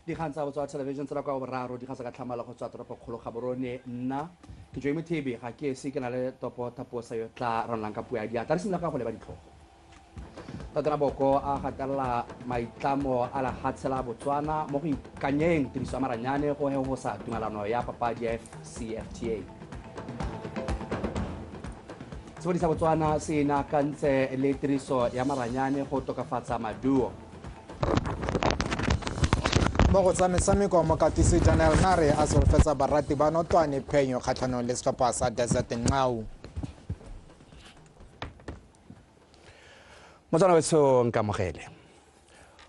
Dikgang tsa Botswana Television tsa nako ya boraro di gasa ka tlhamala go tswa toropokgolo Gaborone. Nna ke Joy Mothebi, ga ke ese ke na le topo thaposa yo tla ranolang ka puo ya diatla. Re simolola ka go leba ditlhogo. Tatona Boko a gatelela maitlamo a lehatshe la Botswana mo go ikanyeng tiriso ya maranyane go hehosa tumelano ya papadi ya FCFTA. Sepodisi sa Botswana se inaakantse le tiriso ya maranyane go tokafatsa maduo. Mo go tsa metshameko, mokatisi Daniel Nare a solofetsa barati ba Notwane phenyo kgatlhanong le setlhopha sa Desert Nqau. Motswana wetsho nkamogele.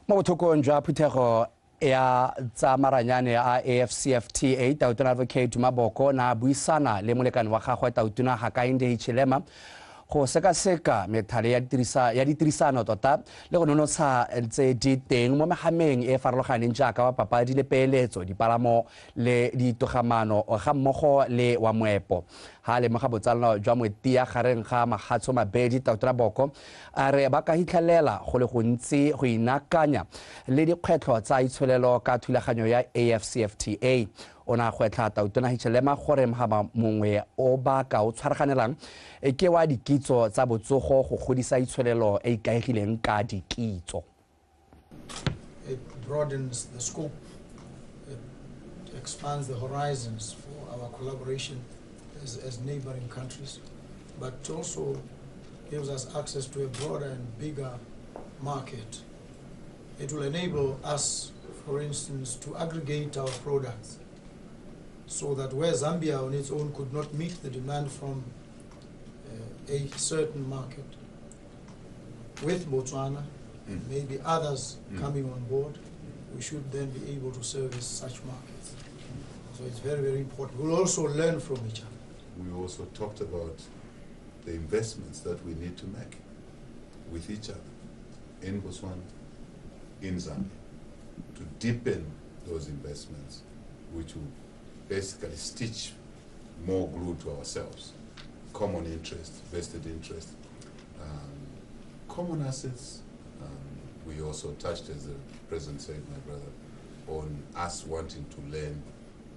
Mo bothokong jwa phuthego ya tsa maranyane a AfCFTA, Tautona Advocate Duma Boko na buisana le molekane wa gagwe Tautona Hakainde Hichilema go sekaseka methale ya ditirisano tota le go nonotsha tse di teng mo mehameng e farologaneng jaaka wa papadi le peeletso, dipalamo le ditogamano ga mmogo le wa moepo. Ha lemoga botsalano jwa motia gareng ga mahatsho mabedi, Tautona Boko a re ba ka hitlhelela go le gontsi go inaakanya le dikgwetlho tsa itsholelo ka thulaganyo ya AfCFTA. O ne a gwetlha Tautona Hichilema gore mogaba mongwe o ba ka o tshwaraganelang ke wa dikitso tsa botsogo go godisa itsholelo e ikaegileng ka dikitso. It broadens the scope, it expands the horizons for our collaboration as neighboring countries, but also gives us access to a broader and bigger market. It will enable us, for instance, to aggregate our products so that where Zambia on its own could not meet the demand from a certain market, with Botswana and maybe others coming on board, we should then be able to service such markets. So it's very, very important. We'll also learn from each other. We also talked about the investments that we need to make with each other in Botswana, in Zambia, to deepen those investments, which will basically stitch more glue to ourselves. Common interest, vested interest, common assets. We also touched, as the president said, my brother, on us wanting to learn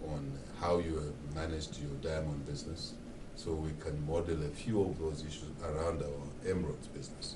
on how you have managed your diamond business, so we can model a few of those issues around our emeralds business.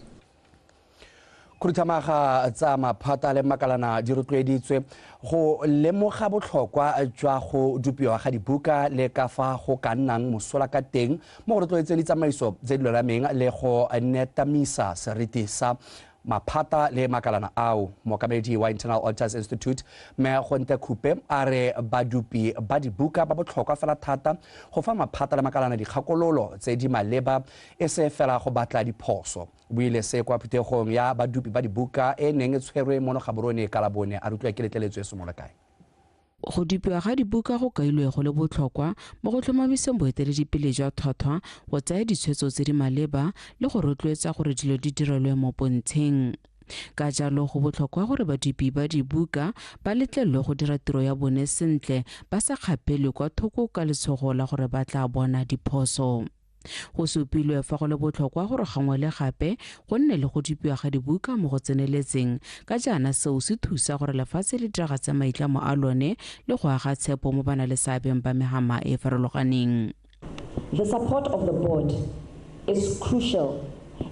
Khuduthamaga tsa maphata le makalana di rotloeditswe go lemoga botlhokwa jwa go dupiwa ga dibuka le ka fa go ka nnang mosola ka teng mo go rotloetseng ditsamaiso tse di lolameng le go netamisa seriti sa maphata le makalana ao. Mookamedi wa Internal Auditors Institute Mme Gonte Khupe a re badupi ba dibuka ba botlhokwa fela thata go fa maphata le makalana dikgakololo tse di maleba e se fela go batla diphoso. Buile se kwa phuthegong ya badupi ba dibuka e neng e tshwerwe mono Gaborone ka Labone. A rutliwa ke letleletswe Semolekae. Go dupiwa ga dibuka go kailwe go le botlhokwa mo go tlhomamiseng boeteledipele jwa tlhwatlhwa, go tsaya ditshwetso tse di maleba le go rotloetsa gore dilo di direlwe mo pontsheng. Ka jalo go botlhokwa gore badupi ba dibuka ba letlelelwe go dira tiro ya bone sentle ba sa kgapelwe kwa thoko ka letshogo la gore ba tla bona diphoso. Go supilwe fa go le botlhokwa gore gangwe le gape go nne le go dupiwa ga dibuka mo go tseneletseng, ka jaana seo se thusa gore lefatshe le diragatse maitlamo a lone le go aga tshepo mo banaleseabeng ba mehama e farologaneng. The support of the board is crucial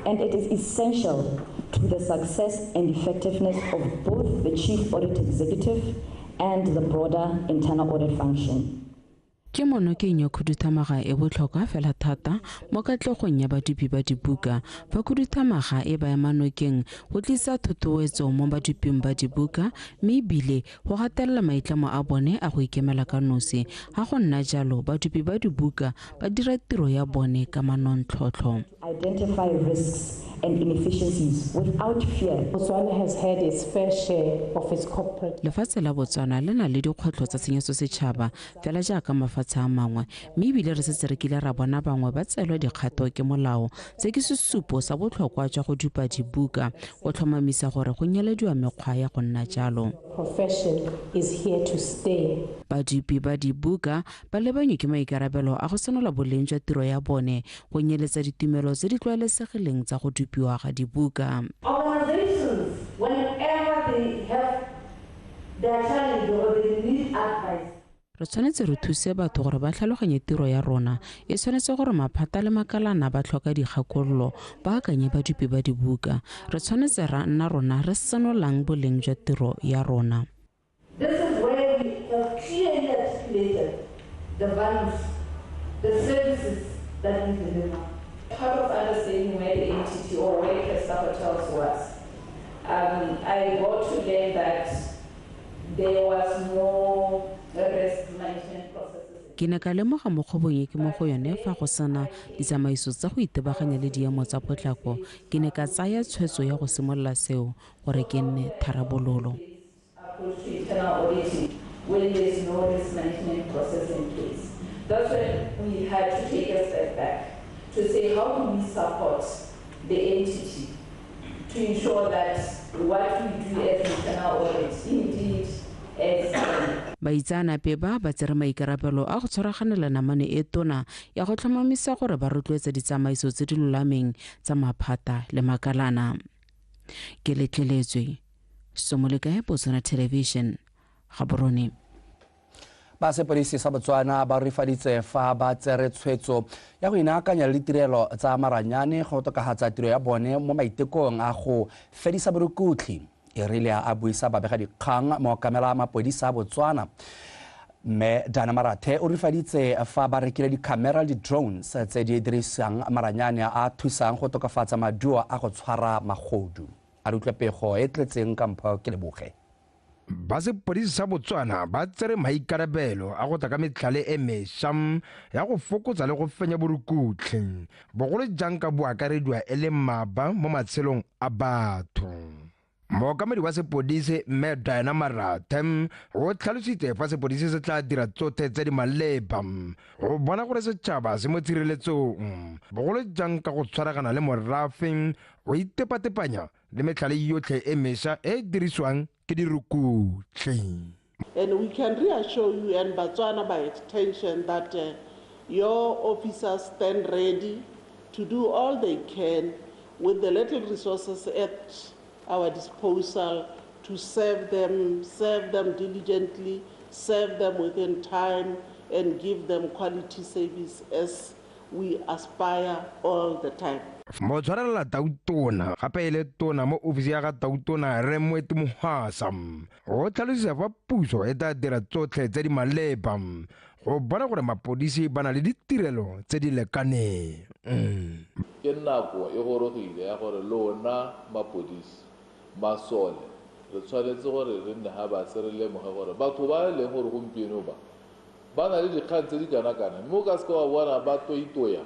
and it is essential to the success and effectiveness of both the Chief Audit Executive and the broader internal audit function. Ke monokeng ya khuduthamaga e botlhokwa fela thata mo katlegong ya badupi ba dibuka. Fa khuduthamaga e ba ema nokeng go tlisa thotloetso mo baduping ba dibuka, mme ebile go gatelela maitlamo a bone a go ikemela ka nosi. Ga go nna jalo, badupi ba dibuka ba dira tiro ya bone ka manontlhotlho. Identify risks and inefficiencies without fear. Botswana has had its fair share of its corporate. Lefatshe la Botswana le na le dikgwetlho tsa tshenyetso setšhaba fela jaaka mafatshe a mangwe, mme ebile re setse re kile ra bona bangwe ba tseelwa dikgato ke molao. Se ke sesupo sa botlhokwa jwa go dupa dibuka go tlhomamisa gore go nyelediwa mekgwa ya go nna jalo. Profession is here to stay. Badupi ba dibuka ba lebanywe ke maikarabelo a go senola boleng jwa tiro ya bone, go nyeletsa ditumelo tse di tlwaelesegileng tsa go dupiwa ga dibuka. Organizations, whenever they have their challenge, advice. Re tshwanetse re thuse batho gore ba tlhaloganye tiro ya rona. E tshwanetse gore maphata le makalana ba tlhoka dikgakololo, ba akanye badupi ba dibuka. Re tshwanetse ra nna rona re senolang boleng jwa tiro ya rona. This is where we have clearly articulated the values, the services that we deliver. Part of understanding where the entity or where Cresta Hotels was, I got to learn that there was no risk management processes. Ke ne ka lemoga mo kgwebong e ke mo go yone fa go sena ditsamaiso tsa go itebaganya le diemo tsa potlako. Ke ne ka tsaya tshwetso ya go simolola seo gore ke nne tharabololo. Approach to internal auditing when there is no risk management process in place. That's when we had to take a step back to say, how do we support the entity to ensure that what we do as internal audit indeed is Baitseanape ba ba tsere maikarabelo a go tshwaraganela namane e tona ya go tlhomamisa gore ba rotloetsa ditsamaiso tse di lolameng tsa maphata le makalana. Ke letleletswe Somolekae, Botswana Television, Gaborone. Ba sepodisi sa Botswana ba rifaditse fa ba tsere tshwetso ya go inaakanya le ditirelo tsa maranyane go tokafatsa tiro ya bone mo maitekong a go fedisa borukutlhi. E rile a buisa babegadikgang mookamela mapodisa a Botswana mme Dana Marathe o rifaditse fa ba rekile dikhamera le di-drones tse di dirisang maranyane a thusang go tokafatsa maduo a go tshwara magodu. A re utlwe pego e tletseng ka Mpho Keleboge. Ba sepodisi sa Botswana ba tsere maikarabelo a go tla ka metlhale e mešwa ya go fokotsa le go fenya borukutlhi, bogolo jang ka bo akarediwa e le mmaba mo matshelong a batho. Mookamedi wa sepodisi mme Diana Marathe o tlhalositse fa sepodisi se tla dira tsotlhe tse di maleba go bona gore setšhaba se mo tshireletsong, bogolo jang ka go tshwaragana le morafe go itepatepanya le metlhale yotlhe e mešwa e e dirisiwang ke dirukutlhi. And we can reassure you and Botswana by extension that your officers stand ready to do all they can with the little resources at our disposal to serve them diligently, serve them within time, and give them quality service as we aspire all the time. Motshwarelela tautona gape e le tona mo ofisi ya ga tautona Rre Moeti Mohwasa o tlhalositse fa puso e tla dira tsotlhe tse di maleba go bona gore mapodisi ba na le ditirelo tse di lekaneng. Ke nako e gorogile ya gore lona mapodisi masole re tshwanetse gore re nne ga batse re lemoge gore batho ba e leng gore gompieno ba na le dikgang tse di kana-kana, mme o ka seke wa bona ba toitoya.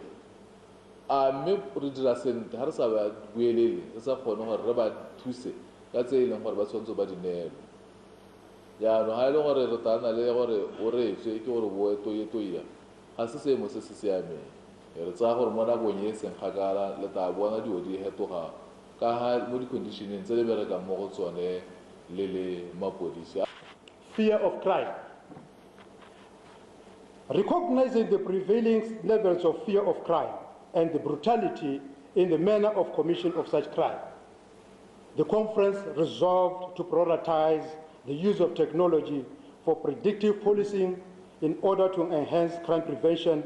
A mme re dira sentle ga re sa ba buelele, re sa kgone gore re ba thuse ka tse e leng gore ba tshwanetse ba di neelwe. Jaanong ga e le gore re tla nna le gore o reetswe ke gore boe toye-toya, ga se seemo se se siameng. Re tsaya gore mo nakong e e seng kgakala le tla bona dilo di fetoga ka ga mo di-conditioneng tse le berekang mo go tsone le le mapodisi. Fear of crime. Recognizing the prevailing levels of fear of crime and the brutality in the manner of commission of such crime, the conference resolved to prioritize the use of technology for predictive policing in order to enhance crime prevention,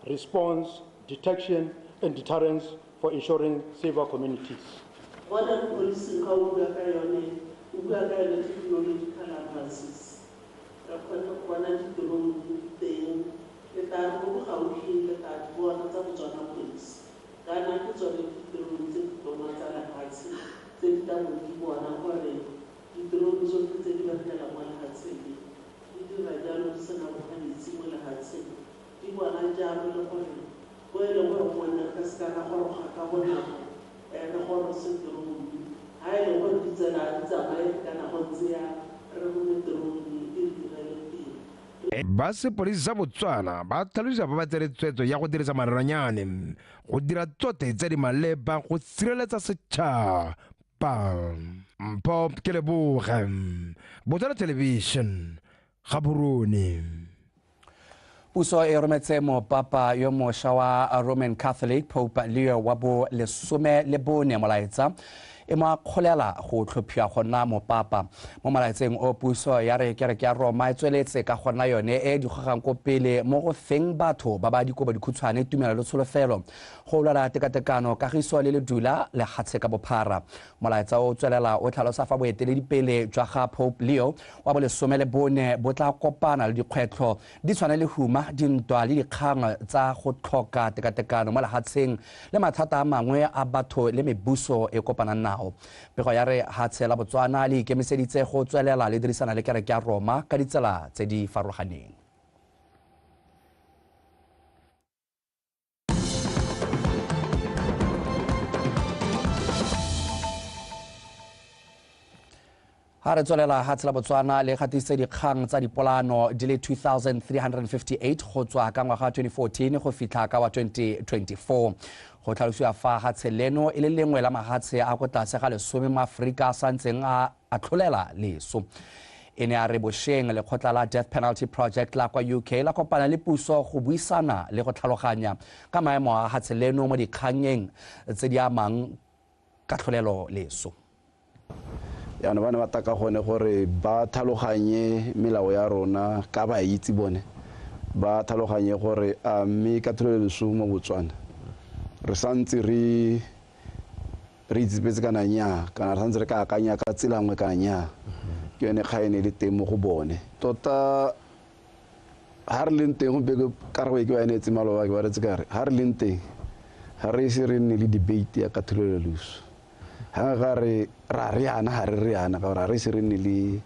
response, detection, and deterrence for ensuring safer communities. Modern policing, how we work on technological advances. Re kgone go bona ditirong teng, le tla re mo gaufi le tla di bona tsa Botswana Police. Kana ke tsone ditirong tse ditona tsa lefatshe tse di tla bong di bona gore ditirong tsotlhe tse di berekelang mo lefatsheng le di dira jalo di sena boganetsi mo lefatsheng, di bona jalo le gore ko e leng gore gongwe re ka seka ra goroga ka bonako re gorose terone, ga e le gore ditsela di tsamaye kana go ntse ya re rome terone e re direle tiro. Ba sepodisi sa Botswana ba tlhalosa ba ba tsere tshwetso ya go dirisa maranyane go dira tsotlhe tse di maleba go sireletsa setšhaba. Mpho Keleboge, Botswana Television, Gaborone. Puso e rometse mopapa yo mošwa wa Roman Catholic Pope Leo wa bo 14 molaetsa e mo akgolela go tlhophiwa go nna mopapa. Mo malaetseng o puso ya re kereke ya Roma e tsweletse ka go nna yone e di gogang ko pele mo go feng batho ba ba dikobo dikhutshwane tumelo le tsholofelo go lwela tekatekano, kagiso le ledula lehatshe ka bophara. Molaetsa o tswelela o tlhalosa fa boeteledipele jwa ga Pope Leo wa bo 14 bo tla kopana le dikgwetlho di tshwana le huma, dintwa le dikgang tsa go tlhoka tekatekano mo lehatsheng le mathata a mangwe a batho le mebuso e kopanang nao. Pego ya re hatshe la Botswana le ikemiseditse go tswelela le dirisana le kereke ya Roma ka ditsela tse di farologaneng. Ha re tswelela, hatshe la Botswana le gatise dikgang tsa dipolano di le 2358 go tswa ka ngwaga 2014 go fitlha ka wa 2024. Go tlhalosiwa fa hatshe leno e le lengwe la mahatshe a ko tlase ga 10 mo Aforika a santseng a atlholela leso. E ne a re bošeng lekgotla la Death Penalty Project la kwa UK la kopana le puso go buisana le go tlhaloganya ka maemo a hatshe leno mo dikgangeng tse di amang katlholelo leso. Jaanong ba ne ba taka gone gore ba tlhaloganye melao ya rona ka ba itse bone, ba tlhaloganye gore a mme katlholelo leso mo Botswana re santse re itsipetse kana nnyaa, kana re santse re ka akanya ka tsela nngwe kana nnyaa. Ke yone kgang e ne e le teng mo go bone. Tota ha re leng teng gompieno, karabo e ke ba e neetse maloba ke ba retse ka re ha re leng teng ga re ise re nne le debate ya katlholelo leso. Ha ga re ra re yana, ha re re yana, ka gore ha re ise re nne le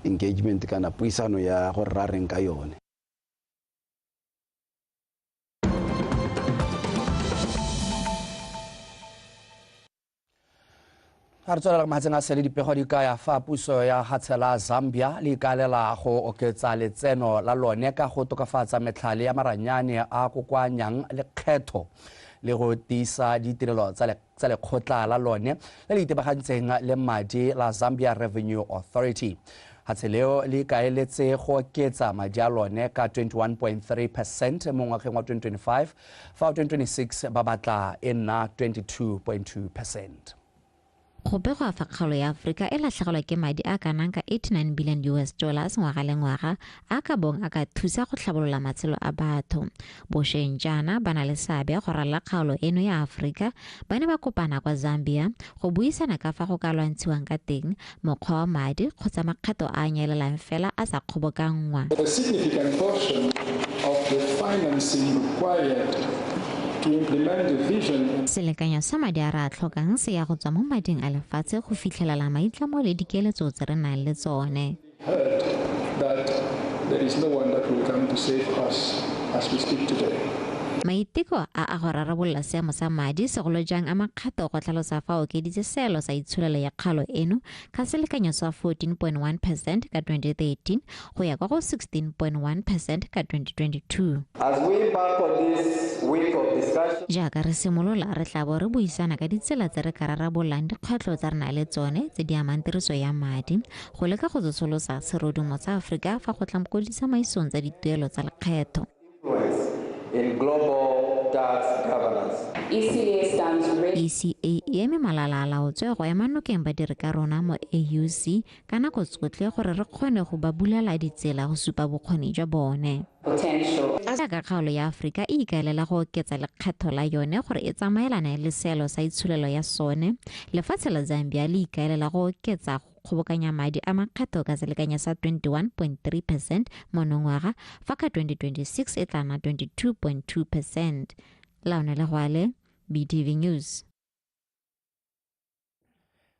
engagement kana puisano ya gore ra reng ka yone. Ha re tswelela mahatseng a sele, dipego di kaya fa puso ya hatshe la Zambia le ikaelela go oketsa letseno la lone ka go tokafatsa metlhale ya maranyane a kokoanyang lekgetho le go tiisa ditirelo tsa lekgotla la lone le le itebagantseng le madi la Zambia Revenue Authority. Hatshe leo le ikaeletse go oketsa madi a lone ka 21.3% mo ngwageng wa 2025, fa 2026 ba batla e nna 22.2%. Go begwa fa kgaolo ya Aforika e latlhegelwa ke madi a kanang ka 89 billion US dollars ngwaga le ngwaga a ka bong a ka thusa go tlhabolola matshelo a batho. Bošeng jaana ba na le seabe go ralala kgaolo eno ya Aforika ba ne ba kopana kwa Zambia go buisana ka fa go ka lwantshiwang ka teng mokgwa wa madi kgotsa makgetho a a nyelelang fela a sa kgobokanngwa. A significant portion of the financing required to implement the vision. Selekanyo sa madi a re a tlhokang se ya go tswa mo mading a lefatshe go fitlhelela maitlamo le dikeletso tse re nang le tsone. Heard that there is no one that will come to save us as we speak today. Maiteko a go rarabolola seemo sa madi segolo jang a makgato go tlhalosa fa okeditse seelo sa itsholelo ya kgaolo eno ka selekanyo sa 14.1% ka 2013 go ya kwa go 16.1% ka 2022. As we embark on this week of discussion, Jaaka re simolola re tla bo re buisana ka ditsela tse re ka rarabololang dikgwetlho tsa re na le tsone tse di amang tiriso ya madi go leka go tsosolosa serodumo sa Aforika fa go tla ko ditsamaisong tsa dituelo tsa lekgetho. in global tax governance. ECA stands ready. ECA e eme malala a laotswe go ema nokeng badiri ka rona mo AUC ka nako tsotlhe gore re kgone go ba bulela ditsela go supa bokgoni jwa bone. Potential. Jaaka kgaolo ya Aforika e ikaelela go oketsa lekgetho la yone gore e tsamaelane le seelo sa itsholelo ya sone, lefatshe la Zambia le ikaelela go oketsa go kgobokanya madi a makgetho ka selekanyo sa 21.3% monongwaga, fa ka 2026 e tla nna 22.2%. Laone le Gwale, BTV News.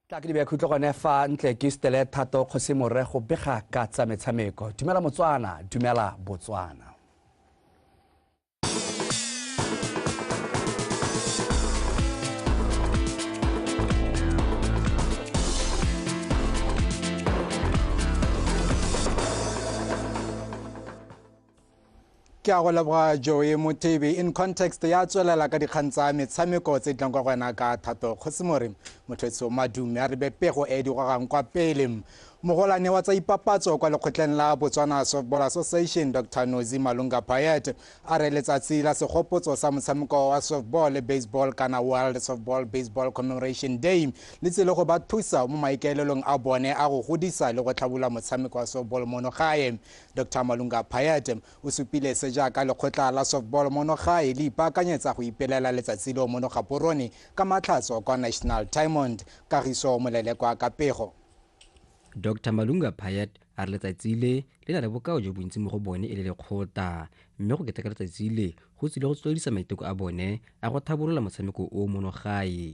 Tla ke di bekhutlo gone fa ntle ke stele Thato Kgosimore go bega ka tsa metshameko. Dumela Motswana, dumela Botswana. Ke a go leboga Joey Mothebe. In Context ya tswelela ka dikgang tsa metshameko tse di tlang kwa go wena ka Thato Kgosimore. Motho madume a re bepego e di gogang kwa pele. Mogolane wa tsa ipapatso kwa lekgotleng la Botswana Softball Association Dr. Nozi Malunga Payet a re letsatsi la segopotso sa motshameko wa softball le baseball kana World Softball Baseball Commemoration Day le tsile go ba thusa mo maikaelelong a bone a go godisa le go tlhabola motshameko wa softball mono gae. Dr. Malunga Payet o supile se jaaka lekgotla la softball mono gae le ipaakanyetsa go ipelela letsatsi leo mono Gaborone ka matlhatso kwa National Diamond. Kagiso Molelekwa ka pego. Dr. Malunga Payet a re letsatsi le le na le bokao jo bontsi mo go bone e le lekgotla, mme go keteka letsatsi le go tsile go tsweledisa maiteko a bone a go thabolola motshameko o mono gae.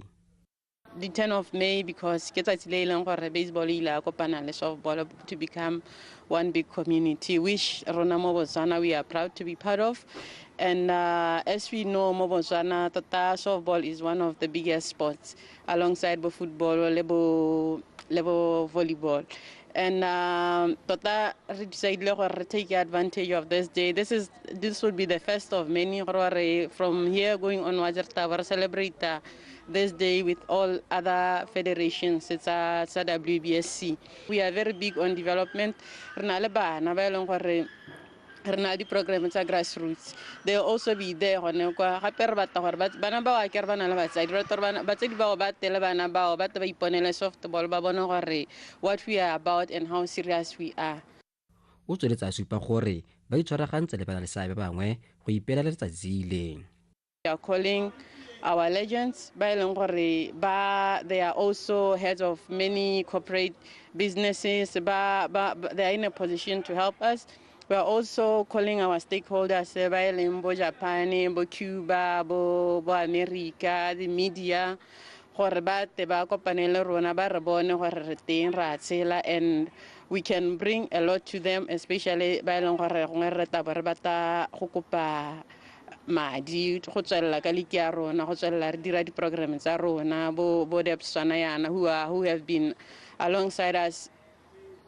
The 10 of May, because ke tsatsi le e leng gore baseball e ile a kopana le softball to become one big community, which rona mo Botswana we are proud to be part of. And as we know, mo Botswana tota softball is one of the biggest sports alongside bo football le bo volleyball. And tota re decided gore re take advantage of this day. This will be the first of many. Gore from here going onwards re tla re celebrate this day with all other federations. It's a WBSC. We are very big on development. Re na le bana ba e leng gore re na le di-program tsa grassroots. They will also be there gone kwa. Gape re batla gore bana bao a kere ba na le batsadi, re batla gore batsadi bao ba tele bana bao ba tle ba iponele softball, ba bone gore what we are about and how serious we are. O tsweletse a supa gore ba itshwaragantse le bana-le-seabe ba bangwe go ipelela letsatsi le. We are calling our legends ba e leng gore ba they are also heads of many corporate businesses, ba they are in a position to help us. We are also calling our stakeholders ba e leng bo Japan, bo Cuba, bo America, the media, gore ba te ba kopane le rona ba re bone gore re teng ra tshela, and we can bring a lot to them, especially ba e leng gore gongwe re tla bo re batla go kopa madi go tswelela ka league ya rona, go tswelela re dira di-program tsa rona, bo Debswana yana who have been alongside us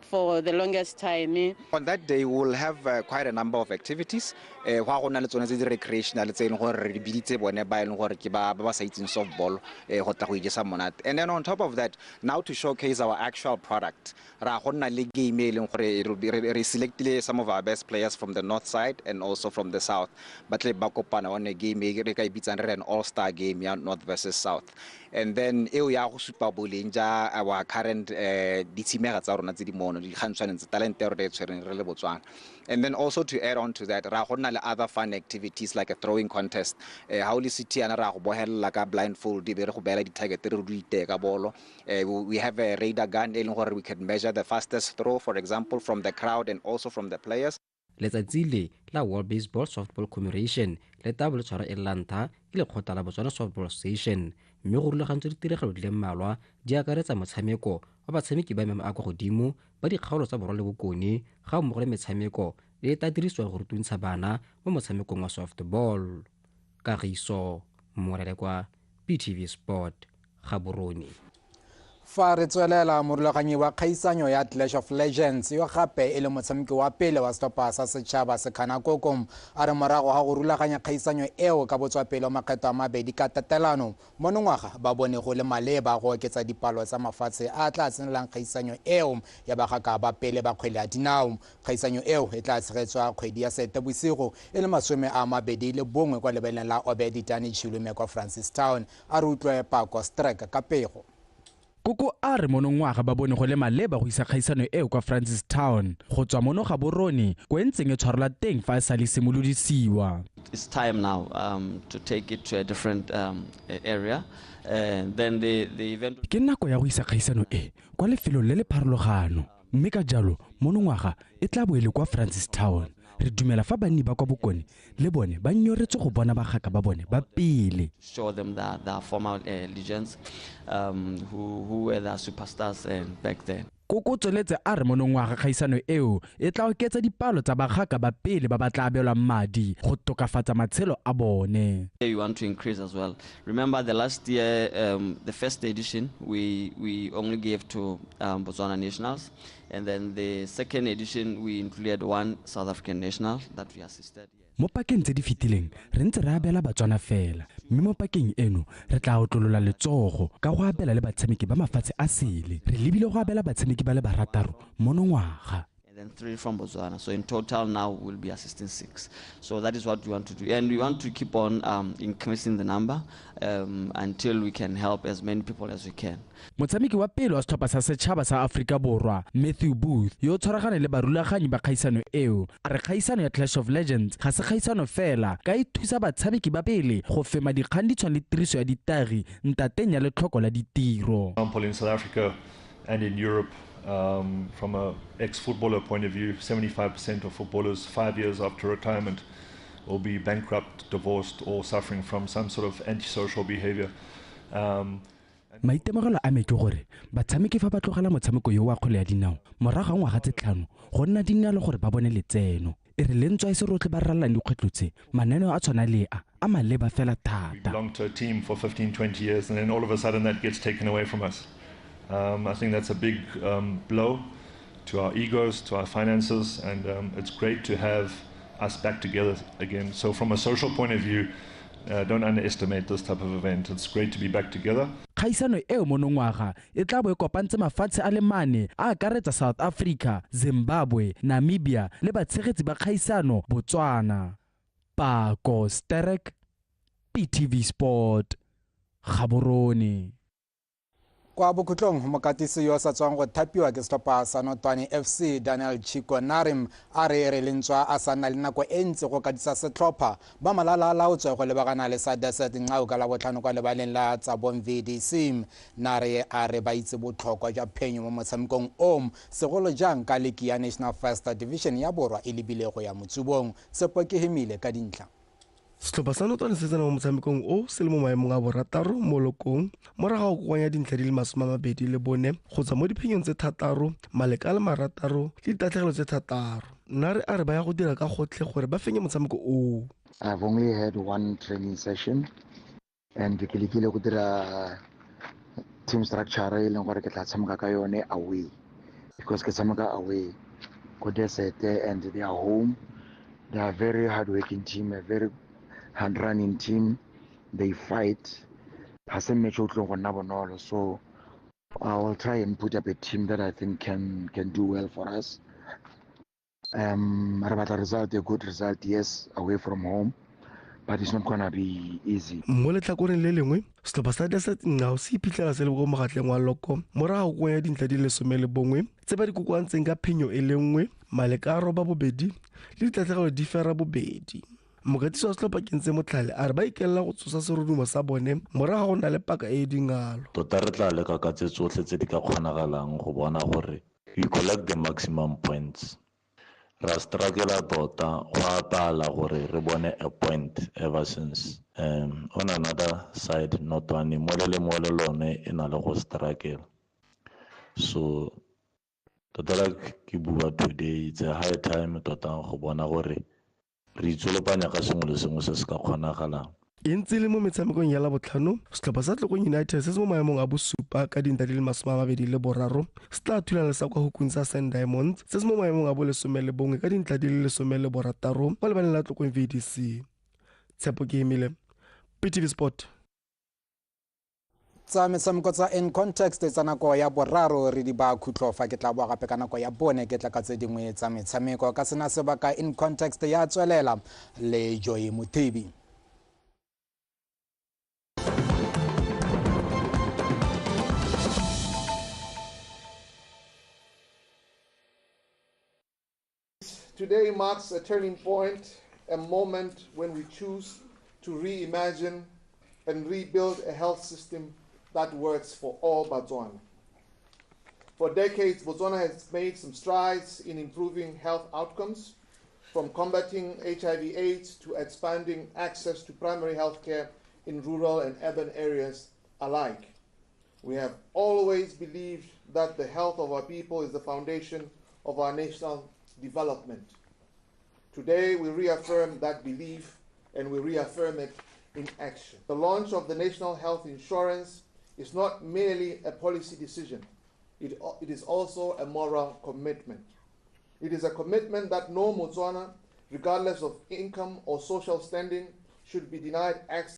for the longest time. On that day, we'll have quite a number of activities. Go go na le tsone tse di recreational tse e leng gore re di biditse bone ba e leng gore ke ba ba sa itseng softball go tla go ijesa monate. And then on top of that, now to showcase our actual product, ra go nna le game e leng gore re selectile some of our best players from the north side and also from the south. Ba tle ba kopana on a game e re ka e bitsang re an all-star game ya north versus south. And then eo ya go supa boleng ja our current ditshimega tsa rona tse di mono, dikgantshwaneng tsa talente ya rona e tshwereng re le Botswana. And then also to add on to that, ra go nna le other fun activities like a throwing contest. Ha o le city yana ra go bohelela ka blindfold, be re go beela di-target re di iteye ka bolo. We have a radar gun e leng gore we can measure the fastest throw, for example, from the crowd and also from the players. Letsatsi le la World Baseball Softball Commemoration le tla bo le tshwara e le la ntlha ke lekgotla la Botswana Softball Association, mme go rulagantswe ditiragalo di le mmalwa di akaretsa motshameko wa batshameki ba maemo a kwa godimo ba dikgaolo tsa borwa le bokone ga mmogo le metshameko e e tla dirisiwang go rutuntsha bana mo motshamekong wa softball. Kagiso Morelekwa, BTV Sport, Gaborone. Fa re tswelela, morulaganyi wa kgaisanyo ya Clash of Legends yo gape e le motshameki wa pele wa setlhopha sa setšhaba Sekhana Koko a re morago ga go rulaganya kgaisanyo eo ka botswapele makgetho a mabedi ka tatelano monongwaga ba bone go le maleba go oketsa dipalo tsa mafatshe a tla tsenelang kgaisanyo eo ya bagaka ba pele ba kgwele ya dinao. Kgaisanyo eo e tla tshegetswa kgwedi ya Seetebosigo e le 21 kwa lebeleng la Obeditane Chilume kwa Francistown. A re utlwe Pako Strek ka pego. Koko a re monongwaga ba bone go le maleba go isa kgaisano eo kwa Francistown go tswa mono Gaborone ko e ntseng e tshwarelwa teng fa e sa le simolodisiwa. It's time now to take it to a different area. Then the event. Ke nako ya go isa kgaisano e kwa lefelong le le pharologano, mme ka jalo monongwaga e tla bo e le kwa Francistown. Re dumela fa banni ba kwa bokone le bone ba nyoretswe go bona bagaka ba bone ba pele. Show them the former legends who were the superstars back then. Koko tsweletse a re monongwaga kgaisano eo e tla oketsa dipalo tsa bagaka ba pele ba ba tla abelwang madi go tokafatsa matshelo a bone. You want to increase as well. Remember the last year, the first edition, we only gave to Botswana nationals, and then the second edition we included one South African national that we assisted. Mo pakeng tse di fetileng re ntse re abela Batswana fela, Mme mo pakeng eno re tla otlolola letsogo ka go abela le batshameki ba mafatshe a sele. Re lebile go abela batshameki ba le barataro monongwaga. And then 3 from Botswana. So in total now we'll be assisting 6. So that is what we want to do. And we want to keep on increasing the number until we can help as many people as we can. Motshameki wa pele wa setlhopha sa setšhaba sa Aforika Borwa, Matthew Booth, yo o tshwaragane le barulaganyi ba kgaisano eo, a re kgaisano ya Clash of Legends ga se kgaisano fela ka e thusa batshameki ba pele go fema dikgang di tshwana le tiriso ya ditagi ntateng ya letlhoko la ditiro. In South Africa and in Europe, from a ex-footballer point of view, 75% of footballers 5 years after retirement will be bankrupt, divorced, or suffering from some sort of antisocial behavior. Maitemogelo a me ke gore batshameki fa ba tlogela motshameko yo wa kgwele ya dinao morago ga ngwaga tse 5 go nna dingalo gore ba bone letseno. E re le ntswa e se rotlhe ba rallang dikgwetlho tse, mananeo a tshwana le a maleba fela thata. We belong to a team for 15, 20 years and then all of a sudden that gets taken away from us. I think that's a big blow to our egos, to our finances, and it's great to have us back together again. So from a social point of view, don't underestimate this type of event. It's great to be back together. Kgaisano eo monongwaga e tla bo e kopantse mafatshe a le mane a akaretsa South Africa, Zimbabwe, Namibia le batshegetsi ba kgaisano Botswana. Pako Sterek, PTV Sport, Gaborone. Kwa bokhutlong mokatisi yo sa tswang go thapiwa ke setlhopha sa Notwane FC Daniel Chico Narim a re re lentswa a sa nna le nako e ntsi go katisa setlhopha ba malala a laotswe go lebagana le sa Desert Nqao ka Labotlhano kwa lebaleng la Tsabong VDC. Nare a re ba itse botlhokwa jwa phenyo mo motshamekong o, segolo jang ka liki ya National First Division ya Borwa e lebile go ya motsubong. Tshepo ke hemile ka dintlha. Setlhopha sa Notwane se tsena mo motshamekong o se le mo maemong a borataro mo lokong morago ga go kokoanya dintlha di le 24 go tswa mo diphenyong tse 6, maleka a le 6 le ditatlhegelo tse 6. Nare a re ba ya go dira ka gotlhe gore ba fenye motshameko o. I've only had one training session and ke lekile go dira team structure e leng gore ke tla tshameka ka yone away, because ke tshameka away ko Desert and they are home. They are very hard working team, a very hard running team. They fight. So I will try and put up a team that I think can do well for us. Result, a good result, yes, away from home, but it's not gonna be easy. Mo letlhakoreng le lengwe, setlhopha sa Desert Nqao se iphitlhela se le ko mogatleng wa loko morago ga kokoanya dintlha di le 11 tse ba di kokoantseng ka phenyo e le 1, maleka a 8 le ditatlhegelo di fera 2. Mokatisi wa setlhopha Kentse Motlhale a re ba ikelela go tsosa serodumo sa bone morago ga go nna le paka e e dingalo. Tota re tla leka ka tse tsotlhe tse di ka kgonagalang go bona gore we collect the maximum points. Ra struggle tota go a pala gore re bone a point ever since. On another side, Notwane mole le mole lone e na le go struggle. So tota like ke bua today, it's a high time tota go bona gore re itsolopanya ka sengwe le sengwe se se ka kgonagalang. E ntse le mo metshamekong ya Labotlhano, setlhopha sa Tlokong United se se mo maemong a bosupa ka dintlha di le 23 se tla thulana le sa kwa hukung sa Sand Diamonds se se mo maemong a bo 11 ka dintlha di le 16 kwa lebaleng la Tlokong VDC. Tshepo ke Emile, PTV Sport. Tsa metshameko tsa In Context tsa nako ya boraro re di ba khutlo fa ke tla boa gape ka nako ya bone ke tla ka tse dingwe tsa metshameko ka sena sebaka. In Context ya tswelela le Joy Mutebi. Today marks a turning point, a moment when we choose to reimagine and rebuild a health system that works for all Botswana. For decades, Botswana has made some strides in improving health outcomes, from combating HIV/AIDS to expanding access to primary health care in rural and urban areas alike. We have always believed that the health of our people is the foundation of our national development. Today, we reaffirm that belief, and we reaffirm it in action. The launch of the National Health Insurance is not merely a policy decision. It is also a moral commitment. It is a commitment that no Motswana, regardless of income or social standing, should be denied access